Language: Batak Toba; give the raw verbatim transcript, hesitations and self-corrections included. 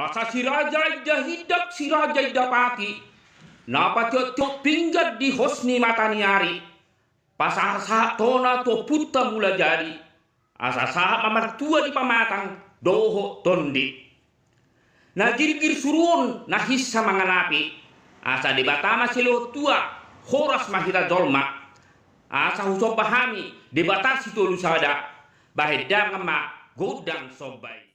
Asa si Raja Indahindak, si Raja Indapati, na patiottiot pinggan di hos ni mata ni ari, pasahatsahat tona tu Ompunta Mulajadi, asa sahat ma martua di pamatang dohot tondi. Na girgir suruon na hinsa manganapi, asa Debata ma silehon tua, horas ma hita jolma. Asa husomba hami Debata Sitolu Sada, bahen damang ma gondang somba i.